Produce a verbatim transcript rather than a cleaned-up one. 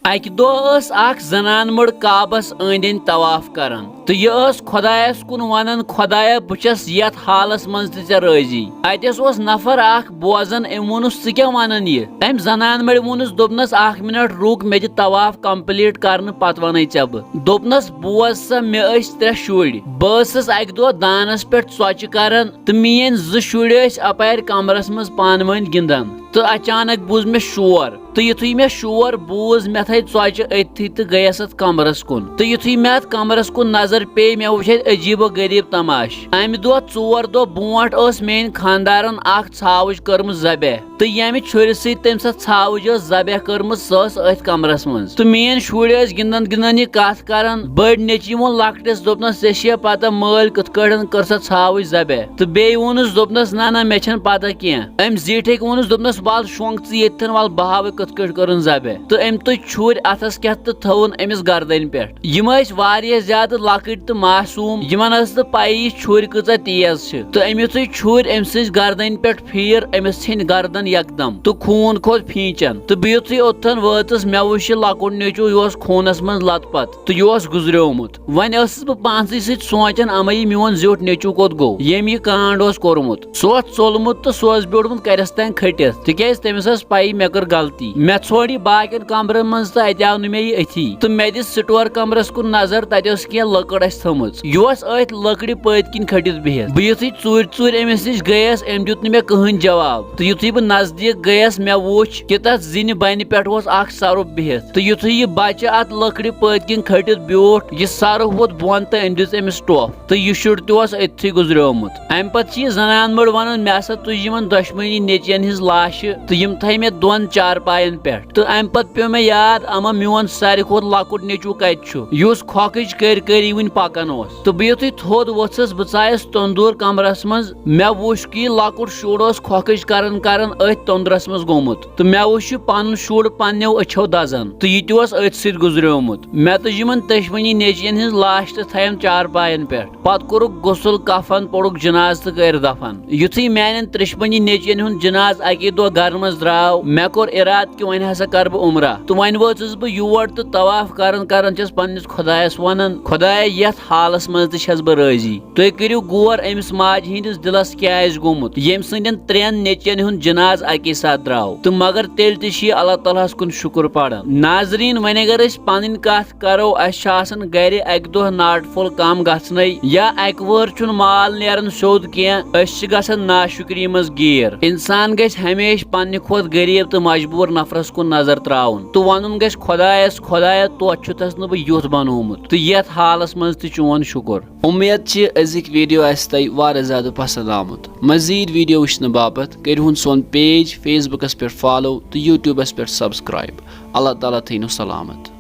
اکہِ دۄہ ٲس اکھ زنان مٔڑ کعبس أنٛدۍ أنٛدۍ طواف کران تہٕ یہِ ٲس خۄدایس کُن ونان، "خۄدایا، بہٕ چھَس یتھ حالس منٛز تہِ ژےٚ رٲضی۔" اتٮ۪س اوس نفر اکھ بوزان، أمۍ ووٚنُس، "ژٕ کیٛاہ ونان یہِ؟" أمۍ زنان مٔڑۍ ووٚنُس، دوٚپنس، "اکھ منٹ رُک، مےٚ دِ طواف complete کرنہٕ، پتہٕ ونَے ژےٚ بہٕ۔" دوٚپنس، "بوز سا، مےٚ ٲسۍ ترٛےٚ شُرۍ۔ بہٕ ٲسٕس اکہِ دۄہ دانس پٮ۪ٹھ ژۄچہِ کران تہٕ میٲنۍ زٕ شُرۍ ٲسۍ اپارِ کمرس منٛز پانہٕ ؤنۍ گِنٛدان تہٕ اچانک بوٗز مےٚ شور۔ تہٕ یُتھُے مےٚ شور بوٗز، مےٚ تھٲے ژۄچہِ أتھی تہٕ گٔیَس اَتھ کمرس کُن۔ تہٕ یُتھُے مےٚ اَتھ کمرس کُن نظر پیٚیہِ، مےٚ وُچھ اَتہِ عجیٖب و غریٖب تماشہٕ۔ اَمہِ دۄہ ژور دۄہ برونٛٹھ ٲس میٲنۍ خانٛدارن اکھ ژھاوٕج کٔرمٕژ ذبح، تہٕ ییٚمہِ چھُرِ سۭتۍ تٔمۍ سۄ ژھاوٕج ٲس ذبح کٔرمٕژ، سۄ ٲس أتھۍ کمرس منٛز۔ تہٕ میٲنۍ شُرۍ ٲسۍ گِنٛدان گِنٛدان یہِ کتھ کران۔ بٔڑۍ نیٚچوۍ ووٚن لۄکٹِس، دوٚپنس، "ژےٚ چھےٚ پتہ مٲلۍ کِتھ کٲٹھۍ کٔر سۄ ژھاوٕج ذبح؟" تہٕ بیٚیہِ ووٚنُس، دوٚپنس، "نہ نہ، مےٚ چھَنہٕ پتہ کینٛہہ۔" أمۍ زیٖٹھٕکۍ ووٚنُس، دوٚپنس، "ول شۄنٛگ ژٕ ییٚتھٮ۪ن، ول بہٕ ہاوے کِتھ کٲٹھۍ کٔرٕن ذبح۔" تہٕ أمۍ تُج چھُرۍ اتھس کٮ۪تھ تہٕ تھٲوٕن أمِس گردنہِ پٮ۪ٹھ۔ یِم ٲسۍ واریاہ زیادٕ لۄکٕٹۍ تہٕ معصوم، یِمن ٲس نہٕ پَیی چھُرۍ کۭژاہ تیز چھِ۔ تہٕ أمۍ یُتھُے چھُرۍ أمۍ سٕنٛزِ گردنہِ پٮ۪ٹھ پھیٖر، أمِس ژھیٚنۍ گردن یکدم تہٕ خوٗن کھوٚت پھیٖنچن۔ تہٕ بہٕ یُتھُے اوٚتتھن وٲژٕس، مےٚ وُچھ یہِ لۄکُٹ نیٚچوٗ، یہِ اوس خوٗنس منٛز لت پت تہٕ یہِ اوس گُزریومُت۔ وۄنۍ ٲسٕس بہٕ پانسٕے سۭتۍ سونٛچان، اما یہِ میون زیوٗٹھ نیٚچوٗ کوٚت گوٚو، ییٚمۍ یہِ کانٛڈ اوس کوٚرمُت؟ سُہ اوس ژوٚلمُت تہٕ سُہ اوس بیوٗٹھمُت کرٮ۪س تام کھٔٹِتھ، تِکیازِ تٔمِس ٲس پَیی مےٚ کٔر غلطی۔ مےٚ ژھونٛڈ یہِ باقین کمرن منٛز تہٕ اَتہِ آو نہٕ مےٚ یہِ أتھی۔ تہٕ مےٚ دِژ سٹور کمرس کُن نظر، تَتہِ ٲس کینٛہہ لٔکٕر اَسہِ تھٲومٕژ۔ یہِ اوس أتھۍ لٔکرِ پٔتۍ کِنۍ کھٔٹِتھ بِہِتھ۔ بہٕ یُتھُے ژوٗرِ ژوٗرِ أمِس نِش گٔیَس، أمۍ دیُت نہٕ مےٚ کٕہٕنۍ جواب۔ تہٕ یُتھُے بہٕ نزدیٖک گٔیَس، مےٚ وُچھ کہِ تَتھ زِنہِ بَنہِ پٮ۪ٹھ اوس اکھ سرُپھ بِہِتھ۔ تہٕ یُتھُے یہِ بَچہٕ اَتھ لٔکرِ پٔتۍ کِنۍ کھٔٹِتھ بیوٗٹھ، یہِ سرُپھ ووٚتھ بۄن تہٕ أمۍ دِژ أمِس ٹۄپھ۔ تہٕ یہِ شُر تہِ اوس أتھی گُزریومُت۔ اَمہِ پتہٕ چھِ یہِ زنان مٔڑ وَنان، "مےٚ ہسا تُج یِمن دۄشوٕنی نیٚچوٮ۪ن ہِنٛز لاشہِ تہٕ یِم تھایہِ مےٚ دۄن چارپاین پٮ۪ٹھ۔" تہٕ اَمہِ پتہٕ پیوٚو مےٚ یاد، اما میون ساروی کھۄتہٕ لۄکُٹ نیٚچوٗ کتہِ چھُ، یُس کھۄکھٕج کٔرۍ کٔرۍ وٕنہِ پکان اوس۔ تہٕ بہٕ یُتھُے تھوٚد وۄژھس، بہٕ ژایس تندوٗر کمرس منٛز۔ مےٚ وُچھ کہِ یہِ لۄکُٹ شُر اوس کھۄکھٕج کران کران أتھۍ تندرس منٛز گوٚمُت۔ تہٕ مےٚ وُچھ یہِ پنُن شُر پننیو أچھو دزان، تہٕ یہِ تہِ اوس أتھۍ سۭتۍ گُزریومُت۔ مےٚ تُج یِمن دۄشوٕنی نیٚچوٮ۪ن ہِنٛز لاش تہٕ تھایَم چارپاین پٮ۪ٹھ۔ پتہٕ کوٚرُکھ غسل، کفن، پوٚرُکھ جنازٕ تہٕ کٔرۍ دفن۔ یُتھُے میانٮ۪ن ترٛیٚشوٕنی نیٚچوٮ۪ن ہُنٛد جنازٕ اکی دۄہ گرٕ منٛز درٛاو، مےٚ کوٚر ارادٕ کہِ وۄنۍ ہسا کرٕ بہٕ عمرہ۔ تہٕ وۄنۍ وٲژٕس بہٕ یور تہٕ طواف کران کران چھَس پننِس خۄدایس ونان، "خۄدایا، یتھ حالس منٛز تہِ چھَس بہٕ رٲضی۔" تُہۍ کٔرِو غور أمِس ماجہِ ہٕنٛدِس دِلس کیٛاہ آسہِ گوٚمُت، ییٚمۍ سٕنٛدٮ۪ن ترٛٮ۪ن نیٚچوٮ۪ن ہُنٛد جنازٕ اکی ساتہٕ درٛاو۔ تہٕ مگر تیٚلہِ تہِ چھِ یہِ اللہ تعالیٰ ہس کُن شُکر پران۔ ناظریٖن، وۄنۍ اگر أسۍ پنٕنۍ کتھ کرو، اسہِ چھِ آسان گرِ اکہِ دۄہ ناٹ پھوٚل کم گژھنَے یا اکہِ وٲر چھُنہٕ مال نیران سیوٚد کینٛہہ، أسۍ چھِ گژھان ناشُکری منٛز گیٖر۔ انسان گژھِ ہمیشہِ پننہِ کھۄتہٕ غریب تہٕ مجبوٗر نفرس کُن نظر تراوُن تہٕ ونُن گژھِ، "خۄدایس، خۄدایا، توتہِ چھُتھس نہٕ بہٕ یُتھ بنوومُت تہٕ یتھ حالس منٛز تہِ چون شُکر۔" اُمید چھِ أزِکۍ ویڈیو آسہِ تۄہہِ واریاہ زیادٕ پسند آمُت۔ مزید ویڈیو وٕچھنہٕ باپتھ کٔرِو ہُن سون پیج فیس بُکس پٮ۪ٹھ فالو تہٕ یوٗٹیوٗبس پٮ۪ٹھ سبسکرایب۔ اللہ تعالیٰ تھٲینو سلامت۔